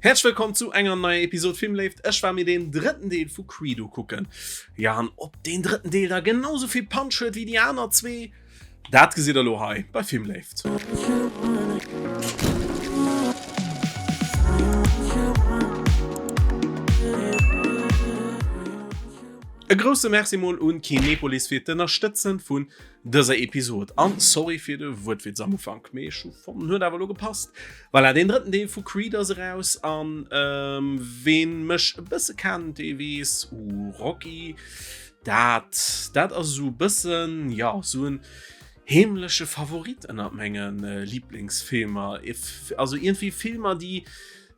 Häerzlech wëllkomm zu enger neier Episode Filmléift. Ech war mir deen drëtten Deel vu Creed ukucken. Ja, an ob deen drëtten Deel da genau sou vill Punch huet wéi déi aner zwee, dat gesitt der elo hei bei Filmléift. E grousse Merci mol un Kinepolis fir d'Ënnerstëtzen vun dëser Episod. An sorry fir de Wuertwitz am Ufank, mee ech hu fonnt, en huet awer elo gepasst. Voilà, deen drëtten Deel vu Creed ass eraus an ween mech e bësse kennt, dee weess, uh, Rocky, dat, dat ass esou e bëssen, jo, esou en heemleche Favorit ënnert menge Liblingsfilmer. Also iergendwéi Filmer, déi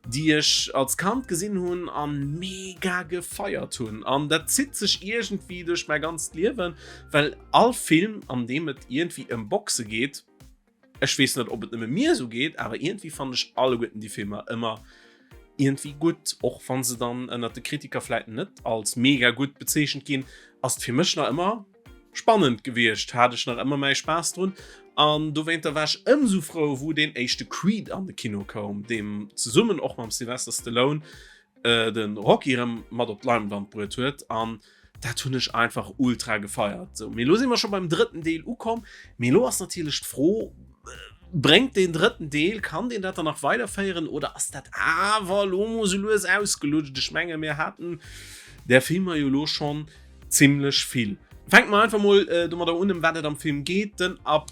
déi ech als Kand gesinn hunn an mega gefeiert hunn. An dat zitt sech iergendwéi duerch mäi ganzt Liewen, well all Film, an deem et iergendwéi ëm Boxe geet, ech weess net, ob et nëmme mir esou geet, awer iergendwéi fannen ech alleguerten déi Filmer ëmmer iergendwéi gutt, och wa se dann ënnert de Kritiker vläit net als mega gutt bezeechent ginn, ass et fir mech nach ëmmer Spannend gewiescht, hat ech nach ëmmer mäi Spaass drun an dowéinter war ech ëmsou frou wou deen éischte Creed an de Kino koum, deem zesummen och mam Sylvester Stallone de Rocky erëm mat op d'Leinwand bruet huet an dat hunn ech einfach ultra gefeiert. Sou, mee elo si mer scho beim drëtten Deel ukomm, mee elo ass natierlech d'Fro, bréngt deen drëtten Deel, kann deen dat dann nach weiderféieren oder ass dat awer elo mol sou lues ausgelutscht? Ech menge mir haten där Filmer jo elo schonn Zimlech vill. Fänke mer einfach mol domadder un, ëm wat et am Film geet. Den Ap,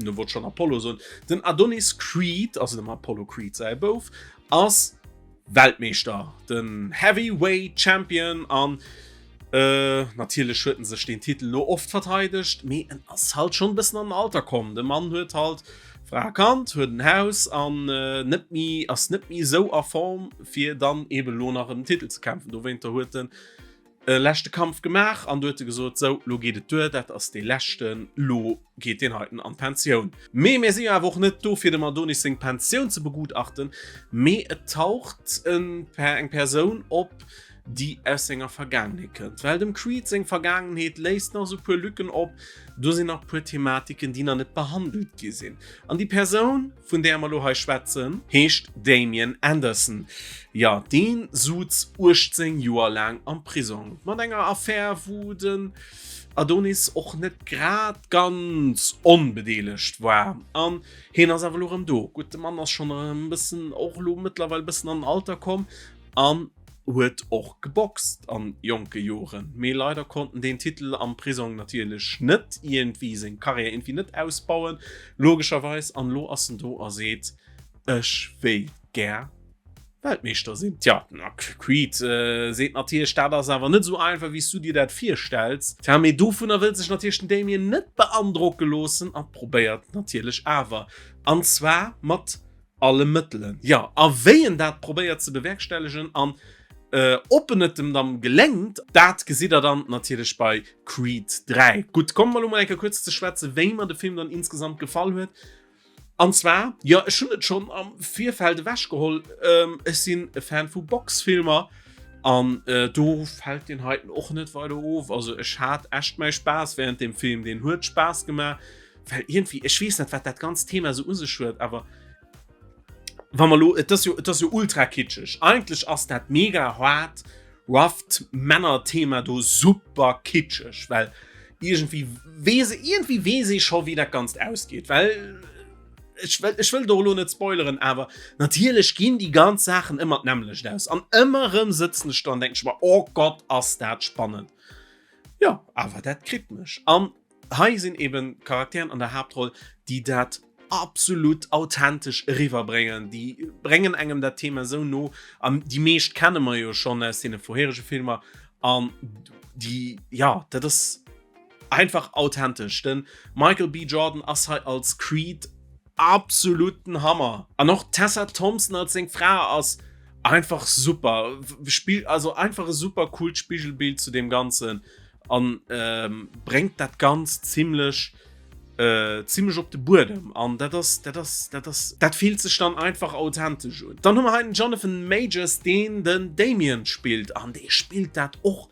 ne wollt schon Apollo soen, den Adonis Creed, also dem Apollo Creed säi Bouf, ass Weltmeeschter, den Heavyweight Champion an natierlech huet en sech deen Titel lo oft verteidegt, mee en ass halt schon e bëssen an den Alter komm. De Mann huet halt Fra a Kand, huet en Haus an net méi, ass net méi esou a Form fir dann eben lo nach ëm den Titel ze kämpfen. Dowéinter huet en e leschte Kampf gemaach an du huet e gesot, sou lo geet et duer, dat ass dee leschten, lo geet deen heiten an d'Pensioun. Mee mir si jo awer och net do fir dem Adonis seng Pensioun ze begutachten, mee et taucht en eng Persoun op, déi aus senger Vergaangenheet kënnt, well dem Creed seng Vergaangenheet léisst nach sou puer Lücken op, do sinn nach puer Thematiken, déi nach net behandelt gi sinn. An déi Persoun, vun där mer elo hei schwätzen, heescht Damien Anderson. Jo, dee suz 18 Joer laang am Prisong mat enger Affär, wou den Adonis och net grad ganz onbedeelegt war. An hien ass awer elo erëm do. Gutt, de Mann ass schonn erëm e bëssen, och elo mëttlerweil e bëssen an den Alter komm an huet och geboxt an jonke Joren, mee leider konnt en deen Titel am Prisong natierlech net iergendwéi seng Karriär iergendwéi net ausbauen, logescherweis, an elo ass en do a seet, ech wéilt gär Weltmeeschter sinn. Tja, den Creed seet natierlech, dat ass awer net esou einfach wéi s du dir dat virstells. Tja, mee dovunner wëll sech natierlech den Damien net beandrocke loossen a probéiert natierlech awer, an zwar mat alle Mëttelen. Jo, a wéi en dat probéiert ze bewerkstellegen an ob en et em dann geléngt, dat gesitt der dann natierlech bei Creed 3. Gutt, komme mer elo mol eng Kéier kuerz ze schwätzen, wéi mer de Film dann insgesamt gefall huet. An zwar, jo, ech hunn et schonn am Virfeld ewechgeholl, ech sinn e Fan vu Boxfilmer an do fält deen heiten och net weider of. Also ech hat echt mäi Spaass wärend deem Film, deen huet Spaass gemaach. Well irgendwie, ech weess net, wat dat ganzt Thema sou u sech huet, awer wa mer lo, et ass jo, et ass jo ultra kitscheg. Eigentlech ass dat mega hard, roughed Männer-Thema do super kitscheg, well irgendwie weess, irgendwie weess ee scho wéi dat Ganzt ausgeet, well ech wëll, ech wëll do elo net spoileren, awer natierlech ginn déi ganz Saachen ëmmer d'nämmlecht aus an ëmmer erëm sëtzen ech do an denken ech mer, oh Gott, ass dat spannend. Jo, awer dat kritt mech an Hei sinn eben Charakteren an der Haaptroll, déi dat absolut authentesch eriwwerbréngen. Déi bréngen engem dat Thema esou no an déi meescht kenne mer jo schonn aus deene vorherege Filmer an déi, ja, dat ass einfach authentesch. De Michael B. Jordan ass hei als Creed absoluten Hammer. An och d'Tessa Thompson als seng Fra ass einfach super. Spill, also einfach e super coolt Spigelbild zu deem Ganzen. An bréngt dat Ganzt zimlech zimlech op de Buedem. An dat ass, dat ass, dat ass, dat fillt sech dann einfach authentesch un. Dann hu mer hei den Jonathan Majors, deen den Damien spillt. An dee spillt dat och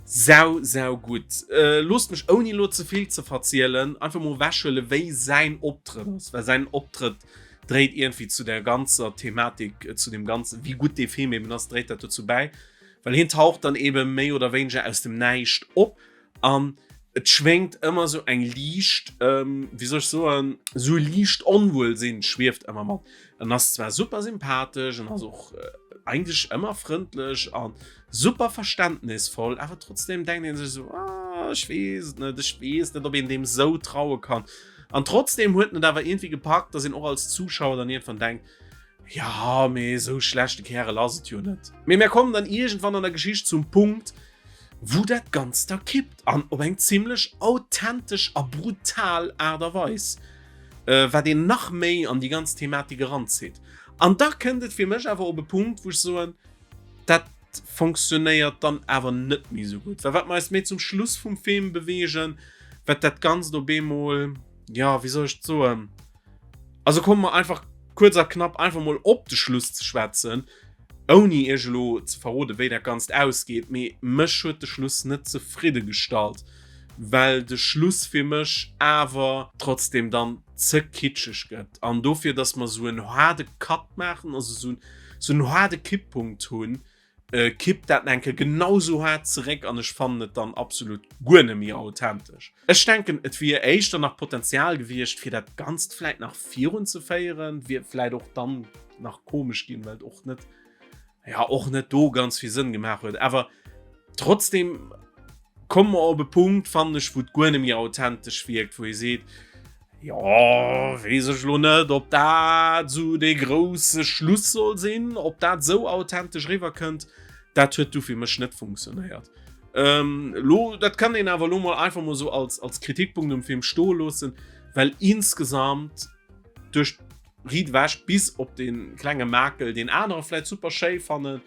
sau, sau gutt. Loosst mech, ouni elo ze vill ze verzielen, einfach mol ewechhuelen, wéi säin Optrëtt ass, well säin Optrëtt. dréit iergendwéi zu der ganzer Thematik, zu deem ganzen, wéi gutt dee Film eben ass, dréit dat dozou bäi, well hien taucht dann ebe méi oder wéineger aus dem Näischt op an et schwéngt ëmmer sou eng liicht, wéi soll ech soen, sou e liicht Onwuelsinn schwieft ëmmer mat. En ass zwar super sympathesch, en ass och eigentlech ëmmer frëndlech a super verständnisvoll, awer trotzdem denkt ee sech sou, ah, ech weess et net, ech weess net, ob een deem sou traue kann. An trotzdem huet en et awer iergendwéi gepackt, dass een och als Zuschauer dann iergendwann denkt, ja, mee sou schlechte Kärel ass et jo net. Mee mär kommen dann iergendwann an der Geschicht zum Punkt, wou dat Ganzt da kippt an op eng zimmlech authentesch a brutal Aart a Weis, wat een nach méi an déi ganz Thematik eranzitt. An da kënnt et fir mech awer op e Punkt, wou ech soen, dat fonctionnéiert dann awer net méi esou gutt, well wat mer eis méi zum Schluss vum Film beweegen, wat dat Ganzt op eemol, jo, wéi soll ech et soen, also komme mer einfach kuerz a knapp einfach mol op de Schluss ze schwätzen, Ouni iech elo ze verrode wéi dat Ganzt ausgeet, mee mech huet de Schluss net zefridde gestallt, well de Schluss fir mech awer trotzdem dann ze kitscheg gëtt an dofir dass mer sou en haarde Cut maachen, also sou en haarde Kipppunkt hunn, kippt dat nach eng Kéier genau sou haart zeréck an ech fannen et dann absolut guer net méi authentesch. Ech denken et wier éischter nach Potenzial gewiescht fir dat Ganzt vläit nach virun ze féieren, wier vläit och dann nach komesch ginn, well et och net, ja och net do ganz vill Sënn gemaach huet. Awer trotzdem komme mer op e Punkt, fannen ech, wou et guer net méi authentesch wierkt, wou ee seet, jo weess ech elo net, ob dat esou dee grousse Schluss soll sinn, ob dat esou authentesch eriwwerkënnt. Dat huet du fir mech net funktionéiert. Ähm, lo, dat kann een awer lo mol einfach mol so als, als Kritikpunkt um Film stoe loossen, well insgesamt duerch riit ewech bis op den klenge Makel, deen anerer vläit super schéi fannen,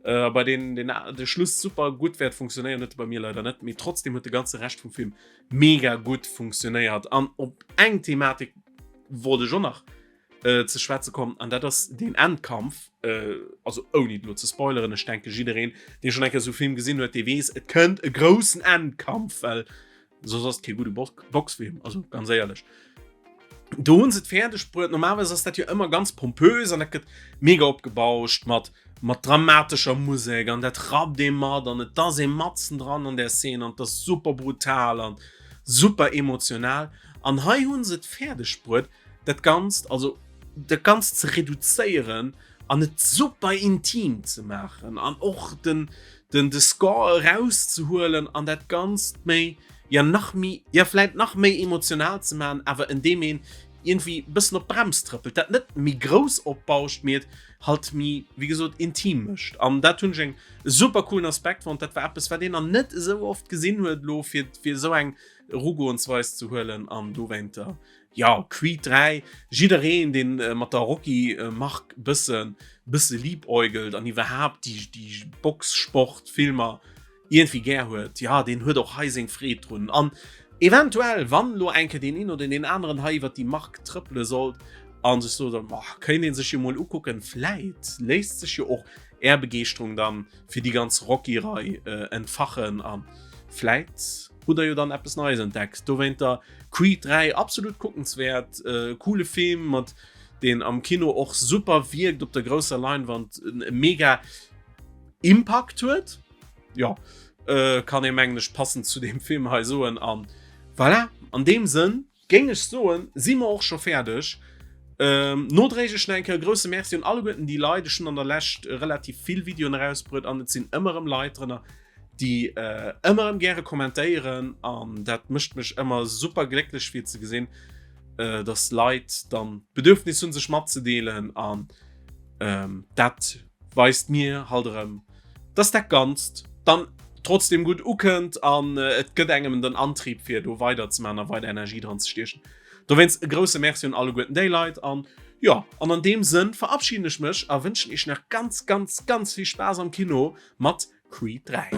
äh, bei denen den, de Schluss super gutt wäert funktionéieren, huet e bei mir leider net, mee trotzdem huet de ganze Rescht vum Film mega gutt funktionéiert. An op eng Thematik wollt ech och nach äh, ze schwätze kommen an dat ass den Endkampf äh, also ouni lo ze spoileren ech denke jiddereen dee schon enke sou Film gesinn huet dee weess et kënnt e groussen Endkampf well soss ass kee gudde Bo Boxfilm also ganz éierlech do hunn se et fäerdeg bruet normalerweis ass dat jo ëmmer ganz pompös an dat gëtt mega opgebauscht mat mat dramatescher Musek an dat rappt ee mat an et ass ee matzen dran an där Szene an et ass super brutal an super emotional an hei hunn se et fäerdeg bruet dat Ganzt, also dat Ganzt ze reduzéieren an et super intim ze maachen an och den, den, de Score erauszehuelen an dat Ganzt méi, ja nach méi, ja vläit nach méi emotional ze maachen, awer endeem een iergendwéi e bëssen op d'Brems trëppelt, dat net méi grouss opbauscht, mee et halt méi, wéi gesot, intim mécht. An dat hunn ech eng super coolen Aspekt fonnt. Dat war eppes, wat een nach net esou oft gesinn huet elo, fir, fir esou eng Erugoensweis ze huelen an dowéinter Jo, Creed 3, jiddereen deen mat der Rocky Mark bësse bësse liebäugelt an iwwerhaapt déi déi Boxsport Filmer iergendwéi gär huet, jo deen huet och hei seng Freed drun. An eventuell wann elo eng Kéier deen een oder deen aneren hei iwwert déi Mark trëppele sollt an sech sot, ma kéint een sech jo mol ukucken, vläit léisst sech jo och är Begeeschterung dann fir déi ganz Rocky Rei entfachen an vläit hutt der jo dann eppes Neies entdeckt. Dowéinter Creed 3 absolut kuckenswäert, coole Film mat deen am Kino och super wierkt op der grousser Leinwand, e mega Impakt huet. Jo, kann ee mengen ech passend zu deem Film hei soen. An voilà, an deem Sënn Géing ech soen, si mer och scho fäerdeg. Nodréiglech nach eng Kéier e grousse Merci un alleguerten déi Leit. Ech hunn an der Lescht relativ vill Videoen erausbruet an et sinn ëmmer erëm Leit drënner, déi ëmmer erëm gäre kommentéieren an dat mécht mech ëmmer super glécklech fir ze gesinn, dass Leit dann d'Bedürfnis hunn sech matzedeelen an dat weist mir halt erëm, dass dat Ganzt dann trotzdem gutt ukënnt an et gëtt engem den Antrieb fir do weider ze maachen a weider Energie dran ze stiechen. Dowéinst e grousse Merci un alleguerten déi Leit an jo, an an deem Sënn verabschieden ech mech a wënschen iech nach ganz ganz ganz vill Spaass am Kino mat Creed 3.